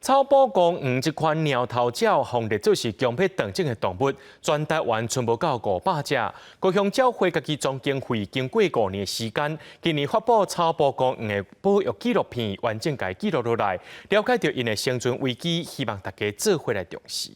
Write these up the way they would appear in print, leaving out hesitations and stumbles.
草埔公園這款貓頭鳥，予列做是強迫斷種的動物，全台灣賰無夠500隻。高雄鳥會家己總經費經過5年的時間，今年發布草埔公園的保育紀錄片，完整共記錄落來，了解著𪜶的生存危機，希望大家做伙來重視。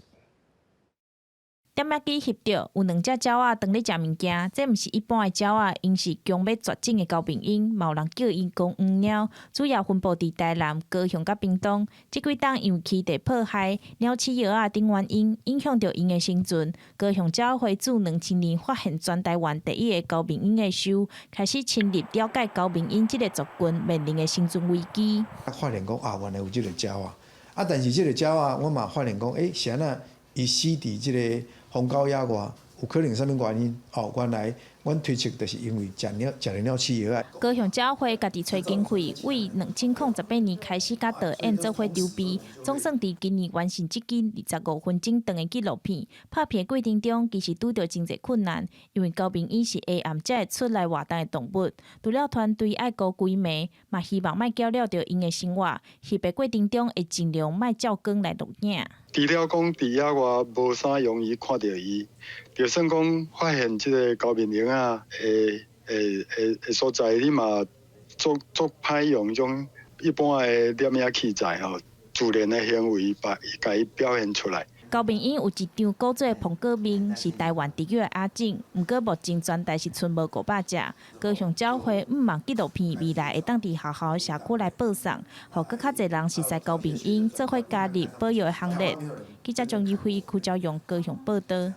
點影機翕著有兩隻鳥仔當咧食物件，這毋是一般的鳥仔，𪜶是強欲絕種的高面鷹，嘛有人叫𪜶公園貓。主要分布佇台南、高雄佮屏東。這幾冬因為棲地破壞、鳥鼠藥仔等原因，影響著𪜶的生存。高雄鳥會自2000年發現全台灣第一个高面鷹的時，開始深入了解高面鷹這个族群面臨的生存危機。發現講啊，原來有這个鳥仔，啊，但是這个鳥仔，我嘛發現講，欸，是按怎伊死佇這个荒郊野外，有可能啥物原因？哦，原來阮推測就是因為食鳥食了鳥鼠藥仔。高雄鳥會家己揣經費，為2018年開始佮導演做伙籌備，總算佇今年完成這支25分鐘長的紀錄片。拍片過程中，其實拄著真濟困難，因為高面鷹是下暗才會出來活動的動物。除了團隊愛顧規暝，嘛希望莫攪擾著𪜶的生活。翕的過程中會盡量莫照光來錄影。除了講佇野外無啥容易看著伊，就算講發現這个高面鷹仔的的的所在，你嘛足足歹用這種一般的攝影器材吼，自然的行為把共伊表現出來。高面鷹有一張古做蘋果面，是台灣特有的亞種，毋過目前全台是賰無500隻。高雄鳥會向望紀錄片未來會當佇學校社區來播送，予閣較濟人熟悉高面鷹，做伙加入保育的行列。記者張怡輝、柯昭勇高雄報導。